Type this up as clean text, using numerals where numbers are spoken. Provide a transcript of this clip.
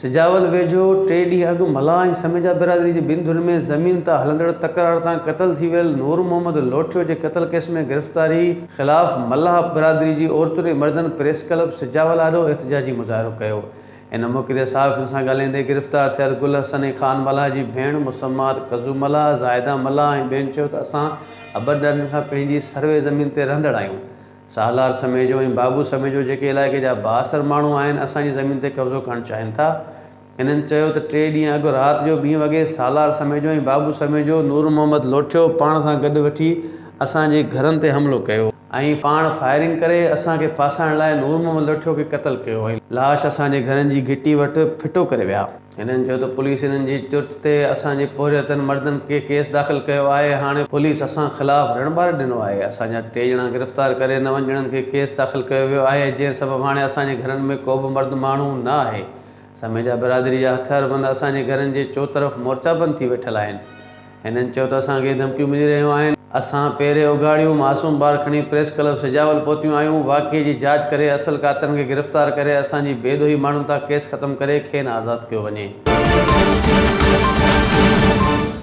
سجاول ويجهو ٽي ڏينهن اڳ ملاح ۽ سميجا برادري جي ٻن ڌرين ۾ زمين تان هلندڙ تڪرار تان قتل ٿي ويل نور محمد لوٺيو جي قتل ڪيس ۾ گرفتاري خلاف ملاح برادري جي عورتن ۽ مردن پريس ڪلب سجاول آڏو احتجاجي مظاهرو ڪيو. ان موقعي تي صحافين سان ڳالهائيندي گرفتار ٿيل گل حسن ۽ خان ملاح جي ڀيڻ مسمات قزو ملاح، زاهده ملاح ۽ ٻين چيو ته اسان ابن ڏاڏن کان پنهنجي سروي زمين تي رهندڙ آهيون. سالار سميجو ۽ بابو سميجو جيڪي علائقي جا بااثر ماڻهو آهن اسان جي زمين تي قبضو ڪرڻ چاهين ٿا. هنن چيو ته ٽي ڏينهن اڳ رات جو ٻين وڳي سالار سميجو ۽ بابو سميجو نور محمد لوٺيو پاڻ سان گڏ وٺي اسان جي گهرن تي حملو ڪيو ۽ پاڻ فائرنگ ڪري اسان کي ڦاسائڻ لاء نور محمد لوٺيو کي قتل ڪيو ۽ لاش اسان جي گهرن جي گهٽي وٽ ڦٽو ڪري ويا. هنن چيو ته پوليس هنن جي چرچ تي اسان جي پورهيتن مردن کي ڪيس داخل ڪيو آهي، هاڻي پوليس اسان خلاف رڻ-ٻار ڏنو آهي، اسان جا ٽي ڄڻا گرفتار ڪري نون ڄڻن کي ڪيس داخل ڪيو ويو آهي، جنهن سبب هاڻي اسان جي گهرن ۾ ڪوبه مرد ماڻهو نه آهي، سميجا برادري جا هٿياربند اسان جي گهرن جي چوطرف مورچابند ٿي ويٺل آهن. هنن چيو ته اسان کي ڌمڪيون ملي رهيون آهن، اسان پيري اگهاڙيون معصوم ٻار کڻي پريس ڪلب سجاول پهتيون آهيون، واقعي جي جاچ ڪري اصل قاتلن کي گرفتار ڪري اسان جي بي ڏوهي ماڻهن تان ڪيس ختم ڪري کين آزاد ڪيو وڃي.